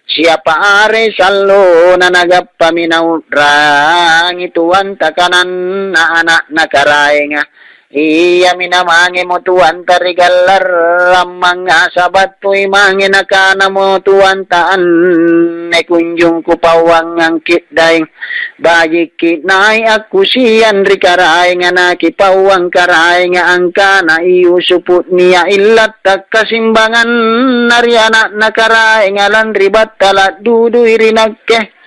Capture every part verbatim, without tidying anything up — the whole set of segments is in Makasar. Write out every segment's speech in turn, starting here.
Siapa are sallona nagappami nau'rangi tuanta kananna ana'na karaenga. Iami namangemo tuanta ri gallarrang mangngasa, battui mange nakanamo tuanta, "Anne kunjung kupauangang ki'daing." Bajikki' nai' akkusiang ri karaenga nakipauang karaenga angkana Yusufu nia' illa takkasimbanganna ri ana'na karaenga lanri battala' dudui ri nakke.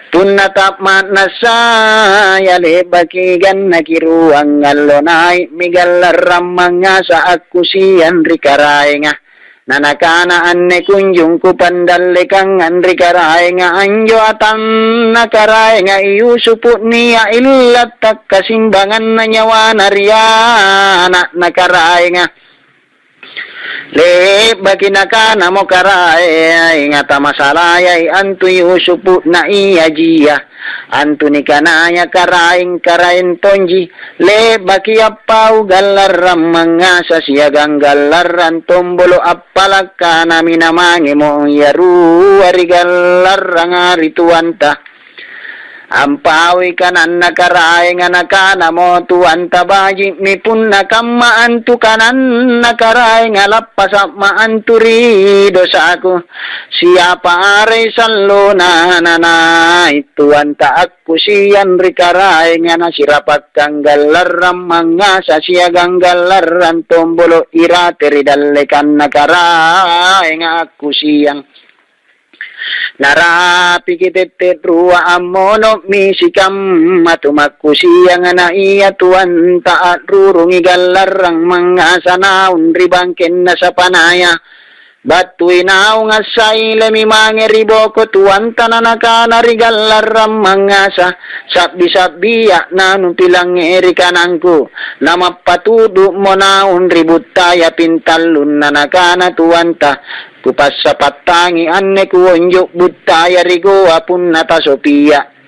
Punna ta'ma'nassaya le'baki gannaki ruang allo nai'mi gallarrang mangngasa akkusiang ri karaenga. Na nakana, "Anne kunjung kupandallekang anri karaenga anjo atanna karaenga Yusufu nia' illa takkasimbanganna nyawana ri ana'na karaenga." Le'baki nakanamo karaenga, "Tamasalayai antu Yusufu na iajia. Antu nikanaya karaeng-karaeng tonji." Le'baki appau gallarrang mangngasa siagang gallarrang tombolo', appala' kanami namangemo ia rua ri gallarranga ri tuanta, "Ampaui kananna karaenga." Nakanamo tuanta, "Baji'mi punna kamma antu kananna karaenga, lappasa'ma' antu ri dosaku. Siapa arei sallona nanai' tuanta akkusiang ri karaenga nasirapakkang gallarrang mangngasa siagang gallarrang tombolo' irate ri dallekanna karaenga akkusiang." Narapiki tette' rua ammono'mi sikamma tu makkusianga, na ia tuanta a'rurungi gallarrang mangngasa naung ri bangkenna sapanaya. Battui naung assailemi mange ri boko tuanta, na nakana ri gallarrang mangngasa, "Sa'bi-sa'bia' nanupilangngeri kanangku." Namappatudu'mo naung ri buttaya pintallunna, nakana tuanta, "Kupassapattangi anne kuonjo' buttaya ri goa punna tasopia'."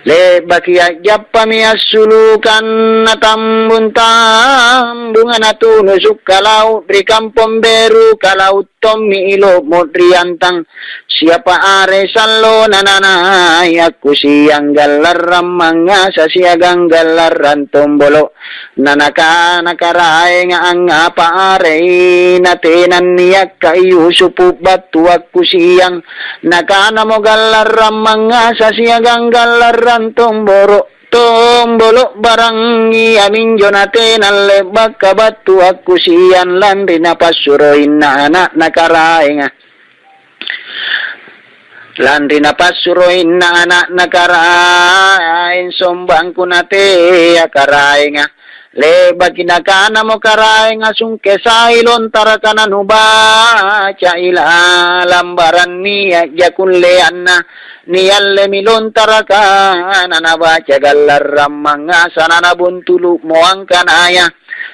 Le'baki a'jappami assulukang natambung-tambunga natunusu' kalau' ri kampong beru, kalau' tommi ilo' mo'riantang. Siapa are sallona nanai' akkusiang gallarrang mangngasa siagang gallarrang tombolo'. Na nakana karaenga, "Angngapa arei natena niakka Yusufu battu akkusiang?" Nakanamo gallarrang mangngasa siagang gallarrang tomboro', tombolo' barang iaminjo natena le'baka battu akkusiang lanri napassuroinna ana'na karaenga. Lanri napassuroinna ana'na karaeng sombangku natea karaenga. Le'baki nakanamo karaenga, "Sungkesai lontaraka nanubacai lalang barang nia'ja kulleanna." Niallemi lontaraka nanabaca gallarrang mangngasa nanabuntulu'mo angkanaya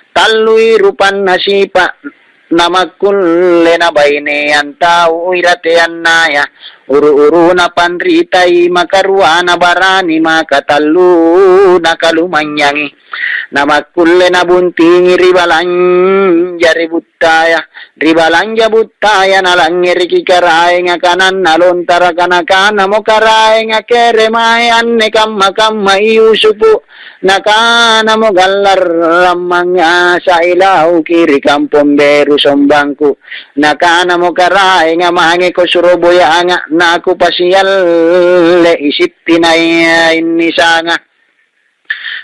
tallui rupanna sipa'. Namakkulle nabaineang tau irateannaya, uru-uruna panritai makaruana barani makatalluna kalumanynyangi. Namakkulle nabuntingi ri balanja ri buttaya, ri balanja buttaya nalangngereki karaenga kananna lontaraka, nakanamo karaenga, "Kere mae anne kamma-kamma Yusufu." Nakanamo gallarrang mangngasa, "Ilauki ri kampong beru sombangku." Nakanamo karaenga, "Mangeko suro boyanga nakupasiallei sitti nainnisanga."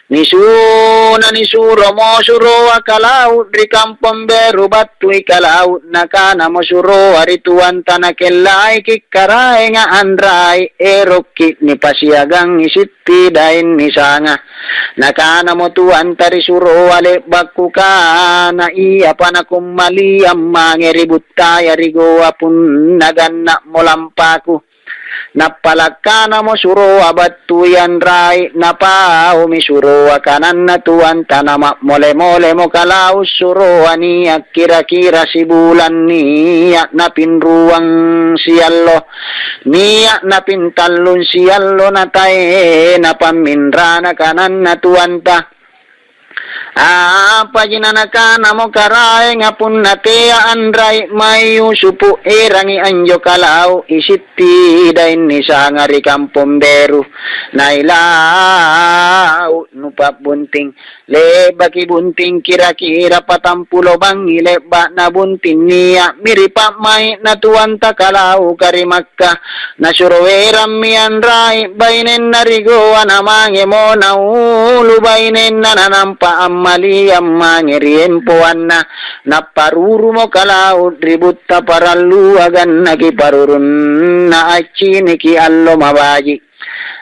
Nisuna nisuromo suroa kalau' ri kampong beru battui kalau', nakanamo suroa ri tuanta, "Nakellaiki karaenga anrai', erokki nipasiagangi sitti daeng nisanga." Nakanamo tuanta ri suroa, "Le'bakku kana iapa nakummaliang mange ri buttaya ri goa punna ganna'mo lampaku." Nappalakkanamo suroa battui anrai', napaumi suroa kananna tuanta, nama'mole-molemo kalau' suroa nia' kira-kira sibulang, nia' napinruang siallo, nia' napintallung siallo, nataena pamminrana, kananna tuanta, "A, Apaji nanakanamo karaenga, "Punna tea anrai' mae Yusufu, erangi anjo kalau' isitti daeng nisanga ri kampong beru, nailau' nupa'bunting." Le'baki bunting kira-kira patampulo bangngi le'ba'na bunting nia'mi ri pa'mai'na tuanta kalauka ri Makkah. Nasuro erammi anrai' bainenna ri Goa, namangemo naulu bainenna, nanampa ammaliang mange ri empoanna. Napparurumo kalau' ri butta parallua gannaki parurunna acciniki allo mabaji'.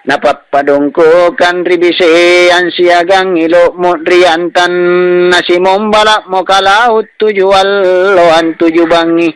Napappadongkokang ri biseang siagang ilo'mo ri antanna simombala'mo kalau' tuju allo antuju bangngi.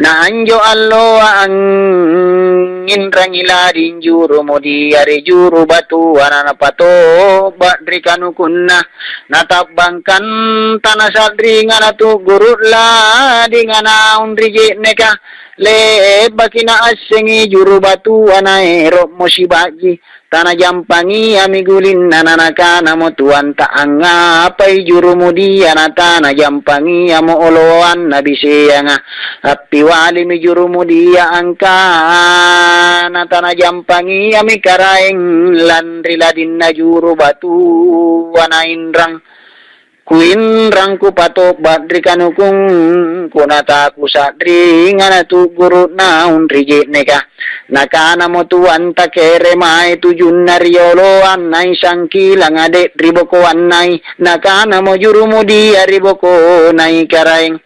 Na anjo alloa angnginrangi lading juru mudia ri juru batua, na napato'ba' ri kanukunna, nata'bangkang tana sa'ringa natu'guru' ladinga naung ri je'neka. Le'baki naassengi juru batua, naero'mo siba'ji. Tanajampangiami gulinna, nanakanamo tuanta, "Angngapai juru mudia na tanajampangiamo oloanna biseanga?" Appialimi juru mudia angkana, "Tanajampangiami karaeng lanri ladinna juru batua nainrang." Kuinrang kupato'ba' ri kanukung, kunataku sa'ringa natu'guru' naung ri je'neka. Nakanamo tuanta, "Kere mae tujunna rioloang nai sangkilanga de' ri bokoang nai." Nakanamo juru mudia ri bokonai karaeng,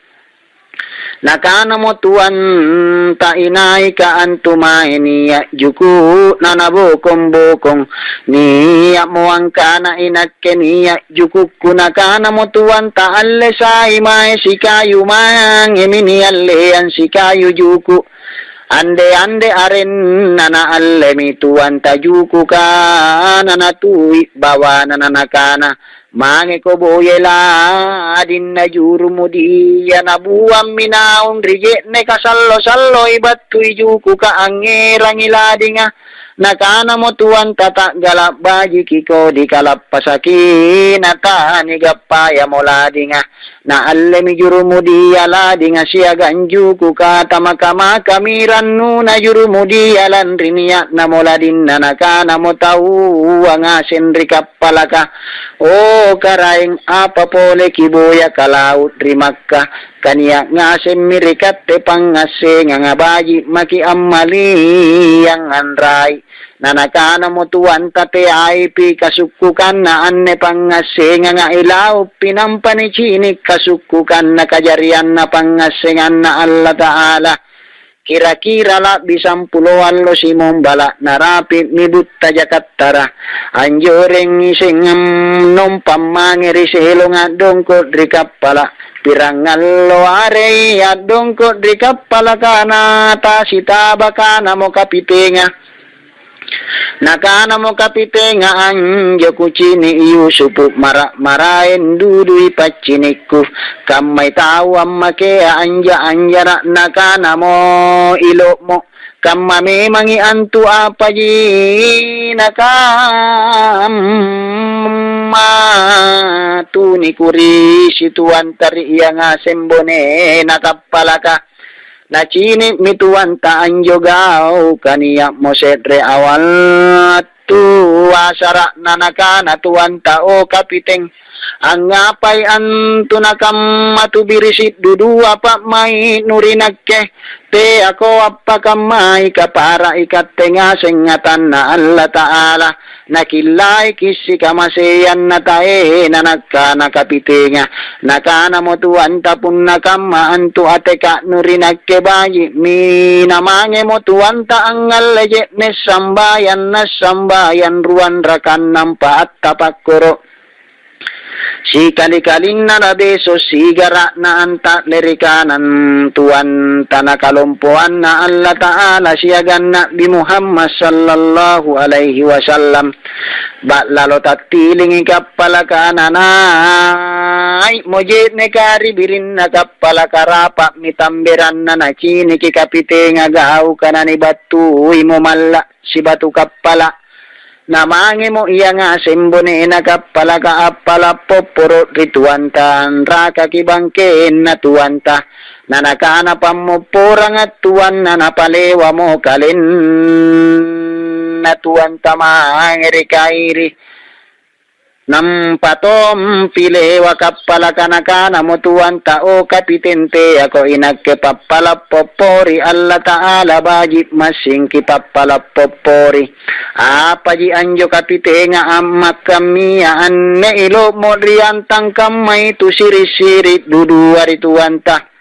Nakanamo tuanta, "Inaika antu mae nia' juku'na nabokong-bokong? Nia'mo angkana inakke nia' jukukku." Nakanamo tuanta, "Alle sai mae sikayu, mangemi nialleang sikayu juku'." Ande-ande arenna naallemi tuanta jukuka, nanatui' bawana, nanakana, "Mangeko boyai ladinna juru mudia." Nabuammi naung ri je'neka sallo-salloi battui jukuka angngerangi ladinga. Nakanamo tuanta, "Ta'gala' bajiki kodi kalappasaki, natanigappayamo ladinga." Naallemi juru mudia ladinga siagang jukuka, tamaka-makami rannuna juru mudia lanri nia'namo ladinna. Nakanamo taua ngaseng ri kappalaka, "O Karaeng, apa pole kiboya kalau' ri Makkah? Kania' ngasemmi ri katte pangngassenganga baji' maki' ammaliang anrai'." Nanakanamo tuanta, "Teaipi kasukkukanna anne pangngassenganga, ilauppi nampa nicini' kasukkukanna kajarianna pangngassenganna Allata'ala." Kira-kira la'bi sampulo allo simombala', narapi'mi butta jakattara. Anjorengi seng nompa mange ri selong a'dongko' ri kappala'. Pirangallo arei a'dongko' ri kappalaka, na tasitabaka namo kapitenga. Nakanamo kapitenga, "Anjo kucini' Yusufu mara-, maraeng dudui paccinikku. Kammai tau ammakea anja-anjara'." Nakanamo ilo'mo, "Kamma memangi antu apaji nakamma tunikurisi tuanta ri ia ngaseng bonena kappalaka?" Nacini'mi tuanta anjo gauka, nia'mo se're wattu asara'na. Nakana tuanta, "O kapiteng, angngapai antu nakamma tubirisi' dudua pa'mai'nu ri nakke? Teako appakammai kapara' ikatte ngaseng atanNa Allata'ala." Nakillaiki' sikamaseang nataena nakkana kapitenga. Nakanamo tuanta, "Punna kamma antu ateka'nu ri nakke baji'mi." Namangemo tuanta angngalle je'ne' sambayang, nassambayang ruang rakang nampa attapakkoro'. Sikali-kalinna nabeso' sigara'na anta'le ri kanang tuanta nakalompoanNa Allata'ala siagang Na'bi Muhammad sallallahu alaihi wasallam. Ba'lalo tattilingi kappalaka, nanai'mo je'neka ri birinna kappalaka, rapa'mi tamberanna, naciniki kapitenga gauka nanibattuimo malla' sibatu kappala'. Namangemo ia ngaseng bonena kappalaka appala' popporo' ri tuanta, anrakaki bangkenna tuanta. Na nakana pammopporanga tuanna, napalewamo kalenna tuanta mange ri kairi. Nampa tompi lewa kappalaka, nakanamo tuanta, "O kapiteng, teako inakke pappala' poppori, Allata'ala baji' massingki pappala' poppori. Apaji anjo kapitenga ammakkammia anne ilo'mo ri antang kammai tusiri'-siri' dudua ri tuanta?"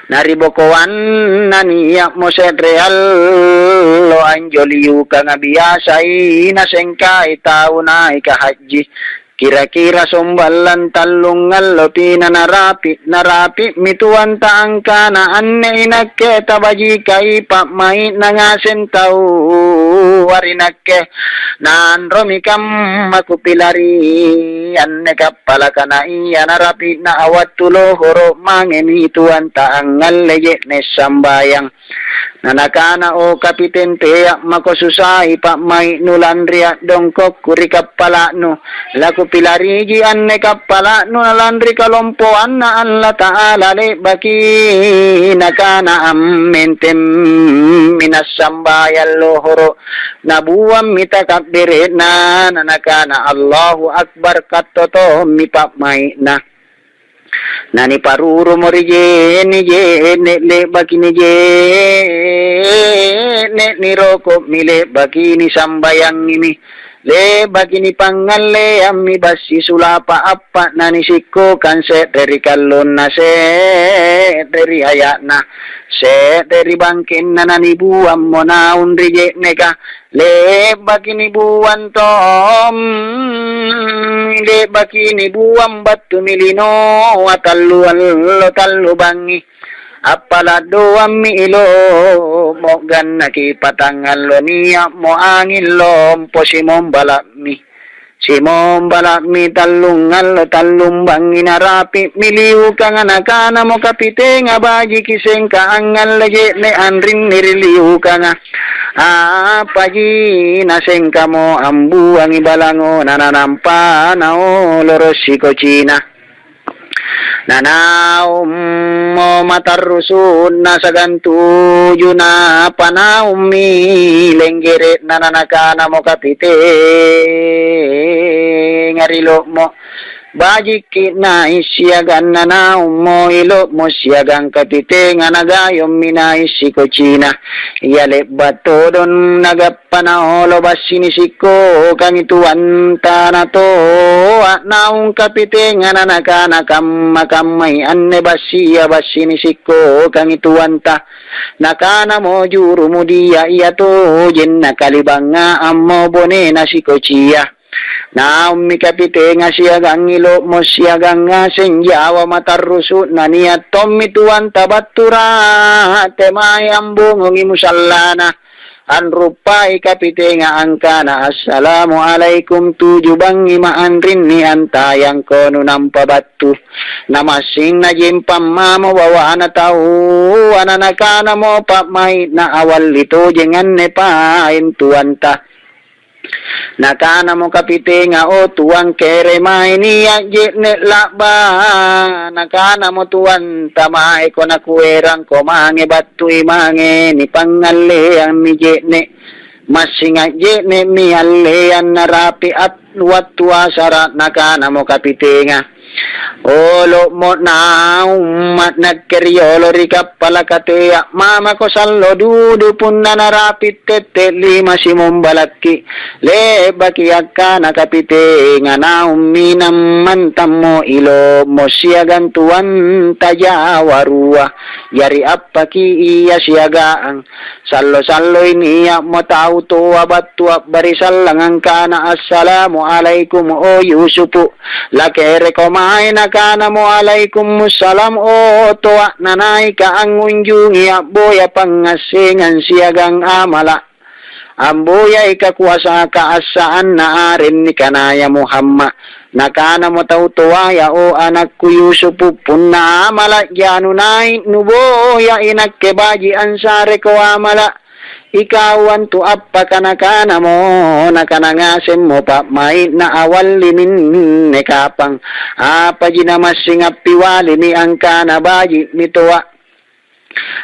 Naribokoanna nia'mo se're allo anjo liukanga biasai nasengkai tau naika hajji, kira-kira somballang tallung allopi nanarapi'. Narapi'mi tuanta angkana, "Anne inakke tabajikai pa'mai'na ngaseng taua ri nakke." Nanromi kamma kupilari anne kappalaka, na ia narapi'na awattu lohoro' mangemi tuanta angngalle je'ne' sambayang. Na nakana, "O kapiteng, tea' mako susai pa'mai'nu lanri a'dongkokku ri kappala'nu. Lakupilariji anne kappala'nu na lanri kalompoanna Allata'ala le'baki nakana ammentemmi nassambayang lohoro'." Nabuammi takabbere'na, na nakana, "Allahu Akbar," kattotommi pa'mai'na. Naniparurumo ri je'ne'-je'ne', le'baki nije'ne', niroko'mi, le'baki nisambayangimi, le'baki nipangngalleammi bassi sulapa' appa'na nisikkokang se're ri kallonna, se're ri aya'na, se're ri bangkenna, nanibuammo naung ri je'neka. Le'baki nibuang tommi, le'baki nibuang battumi linoa tallu allo tallu bangngi. Appala' doammi ilo'mo gannaki patangngallo, nia'mo anging lompo simombala'mi. Simombala'mi tallung allo tallung bangngi, narapi'mi liukanga, nakanamo kapitenga, "Bajiki sengka angngalle je'ne' anrinni ri liukanga. Apaji nasengkamo ambuangi balango nananampa naoloro' sikocina?" Nanaummo matarrusu'na sagantuju, napanaummi lenggere'na, nanakanamo kapitenga ri lo'mo, "Bajikki' nai' siagang." Nanaummo ilo'mo siagang kapitenga, nagayummi nai' sikocina. Ia le'ba' todong nagap- Panaolo bassi nisikkokangi tuanta, natoa' naung kapitenga, nanakana, "Kamma-kammai anne bassia bassi nisikkokangi tuanta." Nakanamo juru mudia, "Iatojeng nakalibangnga'ammo bonena sikocia." Naummi kapitenga siagang ilo'mo siagang ngaseng jawa matarrusu'na, nia' tommi tuanta battu rate mae ambongongi musallana. Anruppai kapitenga angkana, "Assalamualaikum, tuju bangngi ma' anrinni antayangko nunampa battu." Namassing najempang mamo bawana taua, nanakanamo pa'mai'na, "Awalli tojeng anne paeng tuanta." Nakanamo kapitenga, "O tuang, kere mae nia' je'ne' la'ba." Nakanamo tuanta, "Maeko nakuerangko mange battui mange nipangngalleammi je'ne'. Massing a'je'ne'mi alleang narapi' at-, wattu asara'." Nakanamo kapitenga, "Olo'mo naumma' nakke riolo ri kappalaka tea', mamako sallo dudu punna narapi' tette' lima simombalakki'." Le'baki akkana kapitenga, naummi nammantammo ilo'mo siagang tuanta jawa rua. Jari appaki ia siagang. Sallo-salloi nia'mo tau toa battu a'bari sallang angkana, "Assalamualaikum, o Yusupu. Lakereko mae?" Nakanamo, "Alaikummussalam, o toa'." Nanaika angngunjungi a'boya pangngassengang siagang amala'. Amboyai kakoasaka assaanna areng nikanaya Muhamma'. Nakanamo tau toaya, "O anakku Yusupu, punna amala'ja nunai', nuboya inakke baji' ansareko amala'." Ikau antu appaka nakanamo, nakana ngasemmo pa'mai'na, "Awalli minne kapang, apaji namassing appiwalimi angkana baji'mi toa'?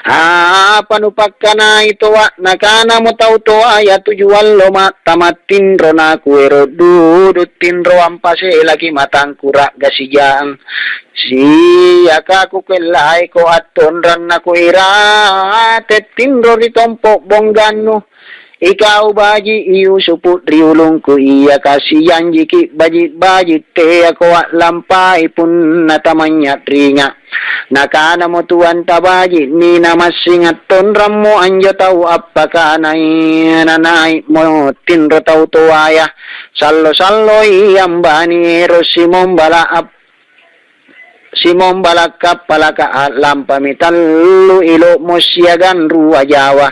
Apa nupakkanai toa'?" Nakanamo tau toaya, "Tuju allo ma'tama tinro nakuero' dudu tinro ampaselaki matangku ra'ga sijang. Siaka kukellaiko attonrang nakuirate tinro ri tompo' bonggannu. Ikau baji' Yusufu ri ulungku, iaka sijanjiki' baji'-baji' teako a'lampai punna tamanynya'ringa'." Nakanamo tuanta, "Baji'mi namassing attonrammo anjo tau appaka nai-, nanai'mo tinro tau toaya. Sallo-salloi ambani ero' simombala' ap-, simombala' kappalaka, a'lampami tallu ilo'mo siagang rua jawa."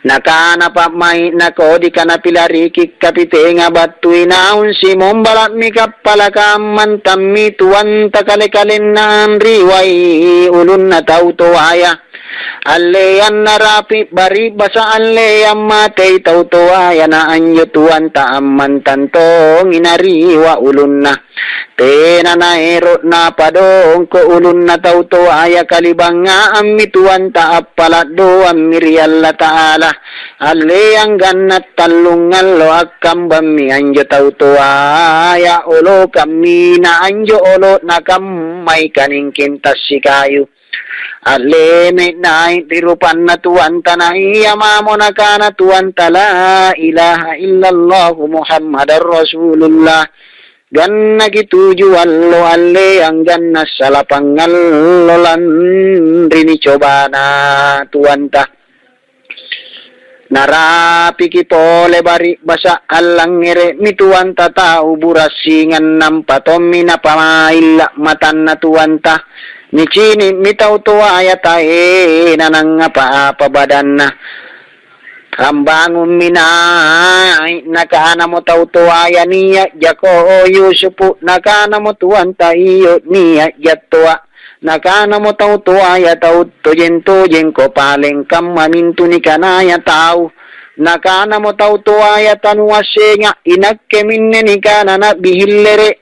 Nakana pa'mai'na, "Kodika napilariki' kapitenga battui naung, simombala'mi kappalaka ammantammi tuanta kale-kalenna anriwai ulunna tau toaya. Alleang narapi' bari'basa', alleang matei tau toaya, na anjo tuanta ammantang tongi nariwa ulunna. Tena naero' napadongko' ulunna tau toaya, kalibangnga'ammi tuanta, appala' doammi ri Allata'ala. Alleang ganna' tallungallo akkambammi anjo tau toaya, olokammi na anjo olo'na kammai kaningking tassikayu. Alleme' nai' ri rupanna tuanta, na ia mamo nakana tuanta, 'La ilaha illallahu Muhammadar Rasulullah.' Gannaki tuju allo, alleang ganna' salapangngallo lanri nicobana tuanta. Narapiki pole bari'basa', allangngere'mi tuanta tau burassingang, nampa tommi napamailla' matanna tuanta. Nicini'mi tau toaya taena nangngapa-apa badanna. Ambangummi nai', nakanamo tau toaya, "Nia'jako Yusufu?" Nakanamo tuanta, "Iyo, nia'ja toa." Nakanamo tau toaya, "Tau tojeng-tojengko paleng kamma mintu nikanaya tau." Nakanamo tau toaya, "Tanuassenga, inakke minne nikana na'bi hillere'.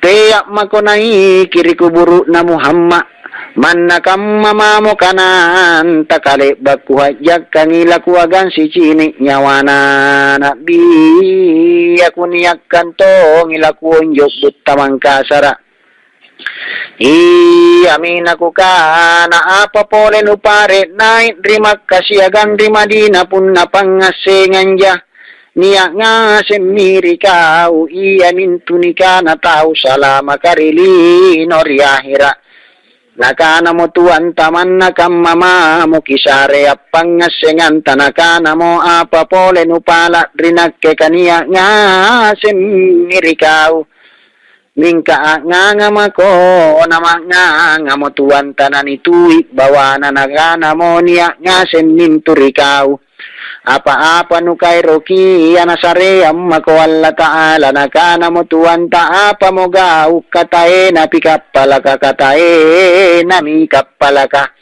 Tea' mako naiki ri kuburu'na Muhammad. Manna kamma mamo kananta kale'ba' kuha'jakkangi lakuagang sicini' nyawana na'bia kuniakkang tongi lakuonjo' butta Mangkasara'. Iami nakukana, apa pole nupare' nai' ri Makka siagang ri Madinah punna pangngassenganja?" Nia' ngasemmi ri kau iamintu nikana tau salamaka ri lino ri ahera'. Nakanamo tuanta, "Manna kamma mamo kisare appangngassenganta." Nakanamo, "Apa pole nupala' ri nakke kania' ngasemmi ri kau?" Mingka a'nganga mako nama'ngangamo tuanta nanitui' bawana, nakanamo, "Nia' ngaseng mintu ri kau. Apa-apa nukaerokia nasareang mako Allata'ala." Nakanamo tuanta, "Apamo gau' kataenapi kappalaka, kataenami kappalaka?"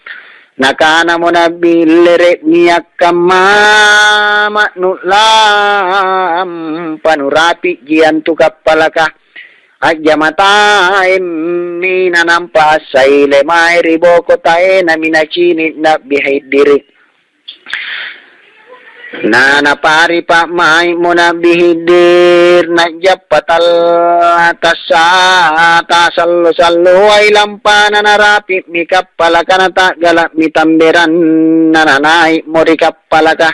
Nakanamo Na'bi, "Lere' niakkamma ma'nu lampa nurapi'ji antu kappalaka." A'jama taemmi nanampa assaile mae ri boko taenami nacini' Na'bi Hidiri'. Na napari pa'mai'mo Na'bi Hidir, na'jappa tal-, tassa-, tasallo-salloai lampana, narapi'mi kappalaka, nata'gala'mi tamberanna, nanai'mo ri kappalaka.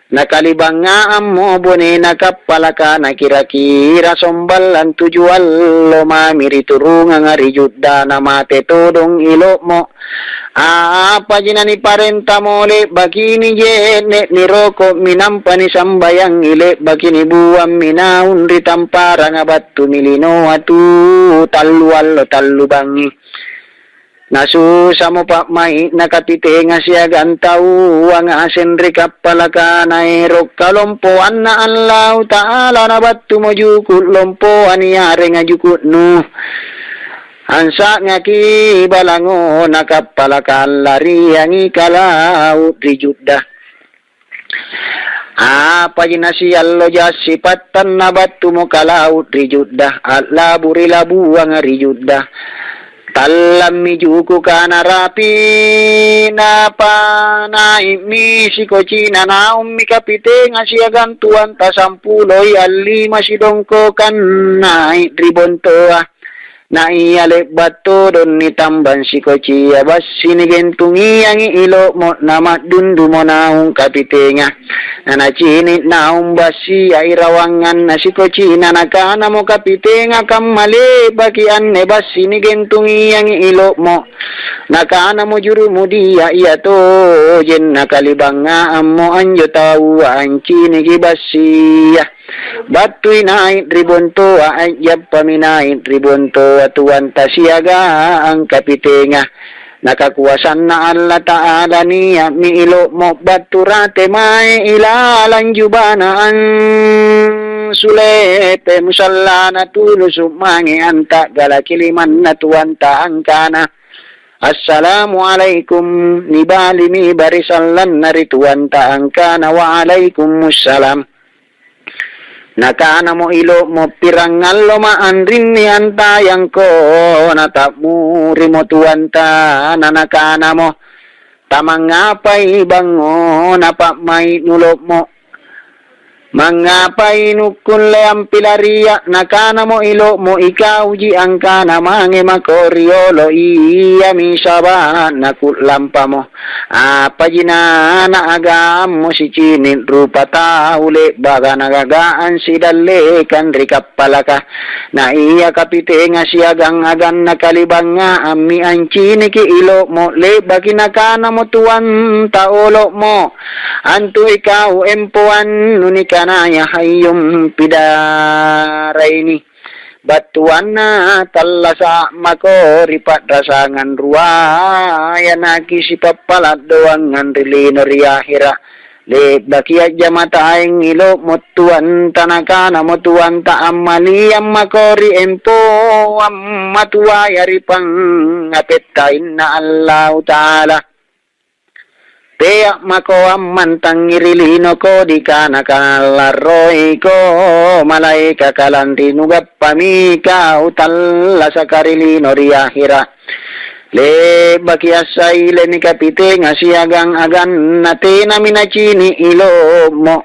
Nakalibangnga'ammo bonena kappalaka, nakira-kira somballang tuju allo mami ri turunganga ri Judda, namate todong ilo'mo. Apaji naniparentamo le'baki nije'ne', niroko'mi nampa nisambayangi, le'baki nibuammi naung ri tamparanga battumi linoa tu tallu allo tallu bangngi. Nasusamo pa'mai'na kapitenga siagang taua ngaseng ri kappalaka, naero' kalompoanna Allata'ala nabattumo juku' lompoa niarenga juku' Nuh. Ansa'ngaki balangona kappalaka, allariangi kalau ri Judda. Apaji nasiallo jassi pattanna battumo kalau' ri Judda, a'labu ri labuanga ri Judda. Tallammi juku' kana rapi, napa nai'mi sikocina naummi kapitenga siagang tuanta sampuloi allima sidongkokang nai' ri bontoa. Na ia le'ba' todong nitambang sikocia, bassi nigentungiangi ilo'mo nama'dundumo naung kapitenga. Nanacini' naung bassia irawanganna sikocina, nakanamo kapitenga, "Kamma le'baki anne bassi nigentungiangi ilo'mo." Nakanamo juru mudia, "Ia tojenna kalibangnga'ammo anjo taua anciniki bassia." Battui nai' ri bontoa, a'jappami nai' ri bontoa tuanta siagang kapitenga. Na kakoasanna Allata'ala nia'mi ilo'mo battu rate mae ilalang jubana ansulepe musallana tulusu' mange anta'galaki limanna tuanta angkana, "Assalamualaikum," nibalimi barisallanna ri tuanta angkana, "Waalaikummussalam." Nakanamo ilo'mo, "Pirangalloma' anrinni antayangko, nata'murimo tuanta." Na nakanamo, "Tamangngapai bangngo napa'mai' nulo'mo? Mangngapai nukkulle ampilaria?" Nakanamo ilo'mo, "Ikauji angkana mange mako riolo, iami saba'na ku'lampamo." Apaji na naagammo sicini' rupa tau le'baka nagagang sidallekang ri kappalaka. Na ia kapitenga siagang aganna kalibangnga'ammi anciniki ilo'mo, le'baki nakanamo tuanta olo'mo, "Antu ikau empoang nunikanaya hayyum pidaraini." Battuanna tallasa' mako ri pa'rasangang ruaya nakisipappala' doangang ri lino ri ahera'. Le'baki a'jamataeng ilo'mo tuanta, nakanamo tuanta, "Ammaliang mako ri empoang matuaya ri pangngapettainNa Allata'ala." Tea' mako ammantangi ri lino kodi kana-kana larroiko malaekaka, lanri nugappami kau tallasaka ri lino ri ahera'. Le'baki assailemi kapitenga siagang aganna tenami nacini' ilo'mo.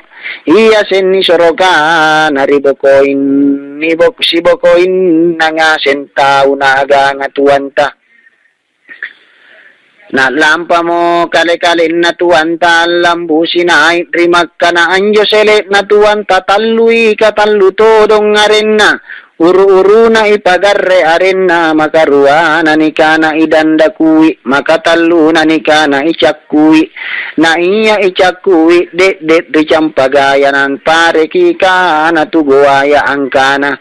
Ia senni sorokana ri bokoin-, nibok-, sibokoinnanga ngaseng tau naaganga tuanta. Na'lampamo kale-kalenna tuanta allambusi nai' ri Makka, na anjo sele'na tuanta tallui katallu todong arenna, uru-uruna ipagarre arenna, makaruana nikana i Dandakui, makatalluna nikana i Cakkui. Na ia i Cakkui de'de' ri Campagaya, nampareki kana tu Goaya angkana,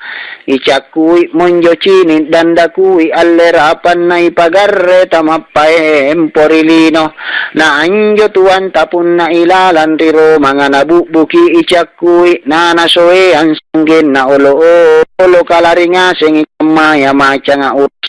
"I Cakkui monjo cini' Dandakui alle rapang naipagarre tamappaempo ri lino." Na anjo tuanta punna ilalang ri romanga nabu'buki i Cakkui, nanasoeang sa'genna olo-olo kalari ngasengi kammaya macanga urasa.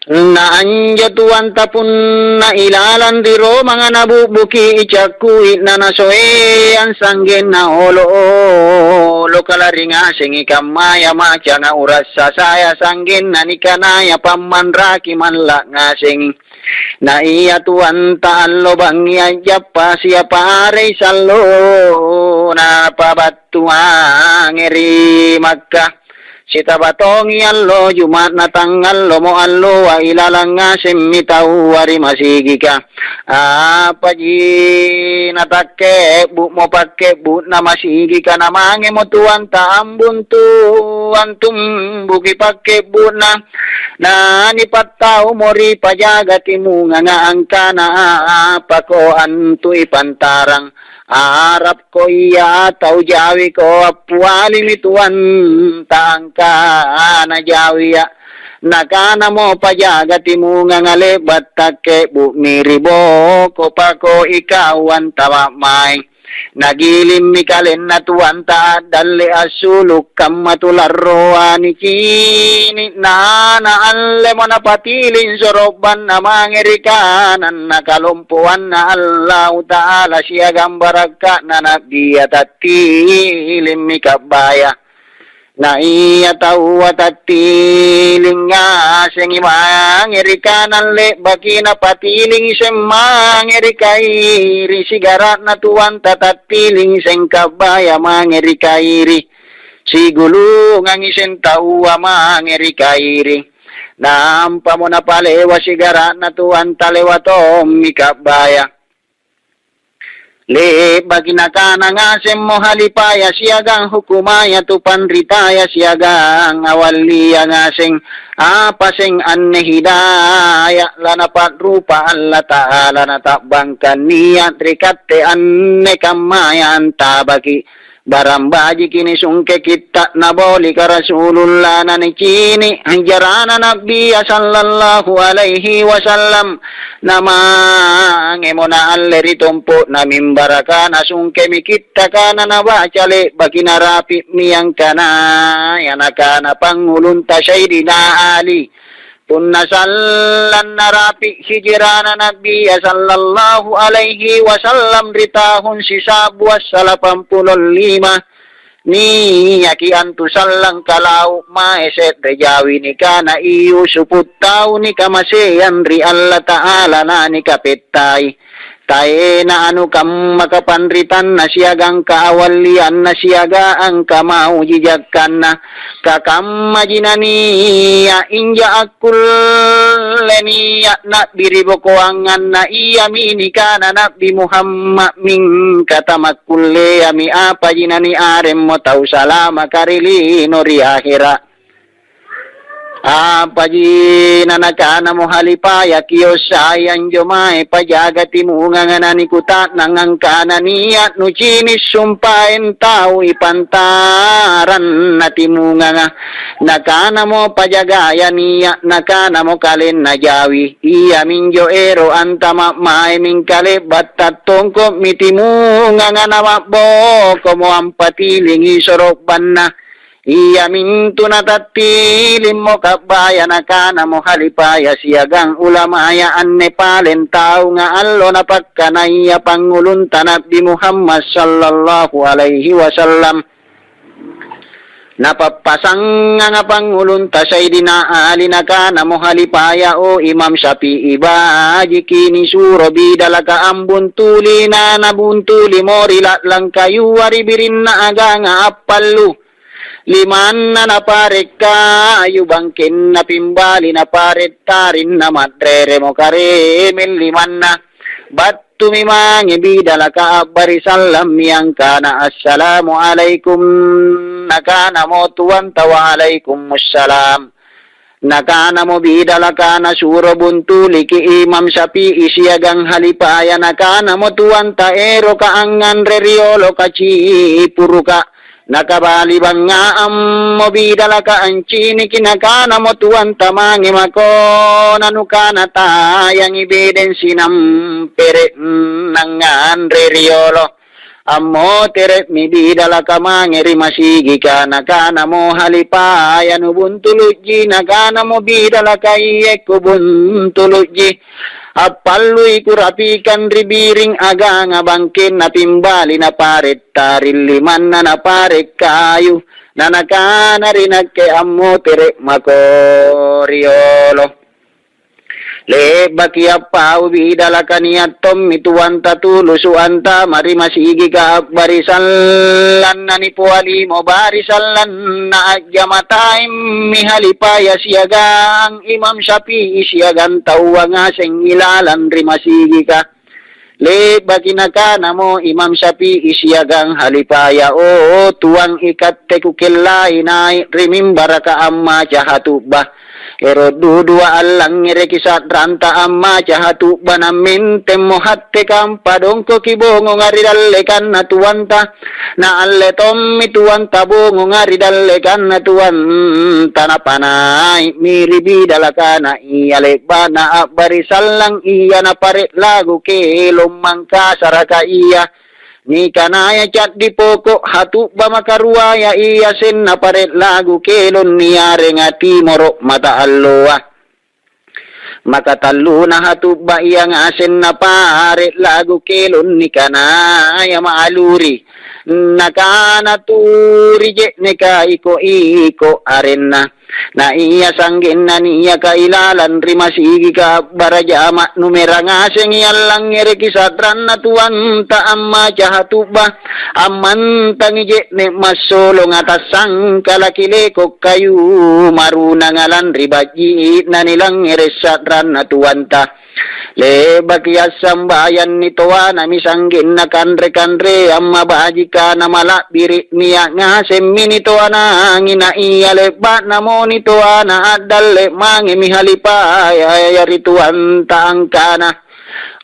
Na anjo tuanta punna ilalang ri romanga nabu'buki i Cakkui, nanasoeang sa'genna olo-olo kalari ngasengi kammaya macanga urasa saya sa'genna nikanaya pammanraki malla' ngasengi. Na ia tuanta allo bangngi a'jappa siapa arei sallo napabattuange ri Makka. Sitaba tongi allo Juma'na, tangngallomo alloa, ilalang ngasemmi taua ri masigika. Apaji natakke'bu'mo pakke'bu'na masigika, namangemo tuanta ambuntu antumbuki pakke'bu'na. Nanipattaumo ri pajaga timunganga angkana, "Apako antu ipantarang? Arabko ia atau Jawiko?" Appialimi tuanta angkana, "Jawia." Nakanamo pajaga timunganga, "Le'ba' takke'bu'mi ri boko pako ikau antama' mae." Nagilimmi kalenna tuanta a'dalle assulu' kamma tu larroa nicini', na naallemo napatiling soro'banna mange ri kananna kalompoanna Allata'ala siagang barakka'na Na'bia tattilimmi kabbaya. Na ia taua tattiling ngasengi mange ri kanang le'baki napatiling iseng mange ri kairi, sigara'na tuanta tattiling iseng kabbaya mange ri kairi, sigulungang iseng taua mange ri kairi. Nampamo napalewa sigara'na tuanta lewa tommi kabbaya. Le'baki nakana ngasemmo halipaya siagang hukumaya tu panritaya siagang awallia ngaseng, apa seng anne hidaya lanapa'rupa Allata'ala nata'bangkang nia' ri katte anne kammaya antabaki'. Barang bajiki nisungke kitta'na bolika Rasulullah nanicini' ajarana Na'bia sallallahu alaihi wasallam. Namangemo naalle ri tompo'na mimbaraka nasungkemi kittaka nanabaca le'baki narapi'mi angkanaya nakana pangngulunta Saidina Ali. Punna sallang narapi' hijrana Nabia sallallahu alaihi wasallam ri tahun sisa'bu assalampampulo lima, niaki antu sallang kalau' mae se're jawi nikana i Yusufu tau nikamaseang ri Allata'ala nanikapettai. Taena anu kamma kapanritanna siagang kaawallianna siagang kamaujijakkanna. Kakammaji nania' inja akkulle nia' na'bi ri bokoanganna, iami nikana Na'bi Muhammad, mingka tamakkulleami apaji naniaremmo tau salamaka ri lino ri ahera'. Apaji nanakanamo halipaya kiossai anjo mae pajaga timunganga nanikuta'nang angkana nia' nucini' sumpaeng tau ipantaranna timunganga? Nakanamo pajagaya nia', nakanamo kalenna jawi, iaminjo ero' antama' mae mingka le'ba' tattongko'mi timunganga nama'bokomo ampatilingi soro'banna. Iamintu natattilimmo kabbaya nakanamo halipaya siagang ulamaya anne paleng taunga allo napakkanaya pangngulunta Na'bi Muhammad sallallahu alaihi wasallam. Napappasanganga pangngulunta Saidina Ali nakanamo halipaya, "O Imam Syafi'i, bajiki nisuro bidalaka ambuntuli na nabuntuli mori la'lang kayua ri birinna aganga appallu." Limanna napare' kayu, bangkenna pimbali napare' taring, namma'reremo karemeng limanna. Battumi mange bidalaka a'bari sallammi angkana, "Assalamualaikum." Nakanamo tuanta, "Waalaikumsalam." Nakanamo bidalaka nasuro buntuliki Imam Syafi'i siagang halipaya, nakanamo tuanta, "Eroka angnganre riolo kacipuruka." Nakabali bangnga'ammo bidalaka anciniki, nakanamo tuanta, "Mange mako nanukana tayangi bedeng sinampere' nangnganre riolo?" Ammotere'mi bidalaka mange ri masigika, nakanamo halipaya, "Nubuntulu'ji?" Nakanamo bidalaka, "Iye, kubuntulu'ji." Appallui kurapikang ri biring aganga bangkenna pimbali napare' taring, limanna napare' kayu, nanakana ri nakke, "Ammotere' mako riolo." Le'baki appau bidalaka nia' tommi tuanta tulusu' antama' ri masigika a'bari sallang, nanipoalimo bari sallanna a'jamataimmi halipaya siagang Imam Syafi'i siagang taua ngaseng ilalang ri masigika. Le'baki nakanamo Imam Syafi'i siagang halipaya, "O, Tuang, ikatte kukellai nai' ri mimbaraka ammaca hatu'ba. Ero' dudua allangngereki sa'ranta ammaca hatu'ba, nammentemmo hatteka ampadongkoki bongonga ri dallekanna tuanta. Naalle tommi tuanta bongonga ri dallekanna tuanta, napanai'mi ri bidalakana ia le'ba'na a'bari sallang ia napare' lagu kelong mangkasaraka ia." Nikanaya ca'di poko' hatu'ba makaruaya iasenna pare' lagu kelong niarenga Timoro' Mata Alloa. Makatalluna hatu'ba ia ngasenna pare' lagu kelong nikanaya ma'aluri. Nakana tu ri je'neka iko-iko arenna. Na ia sanggenna niaka ilalang ri masigika a'baraja ma'numera ngasengi allangngereki sa'ranna tuanta ammaca hatu'ba, ammantangi je'ne' massolonga tassangkalaki leko' kayu marunanga lanri bajji'na nilangngere' sa'ranna tuanta. Le'baki assambayanni toanami sanggenna kanre-kanreang mabajika namala'biri' nia' ngasemmi nitoanangi na ia le'ba'namo nitoana a'dalle' mangemi halipaya ri tuanta angkana,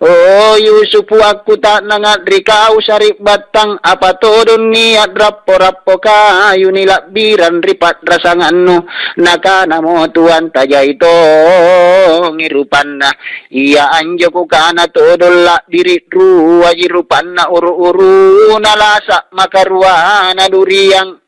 "O Yusufu, akkuta'nanga' ri kau sari'battang, apa todong nia' rappo-rappo kayu nila'birang ri pa'rasangannu?" Nakanamo tuanta, "Jai tongi rupanna." Ia anjo kukana todong la'biri' ruaji rupanna uru-uruna lasa' makaruana duriang.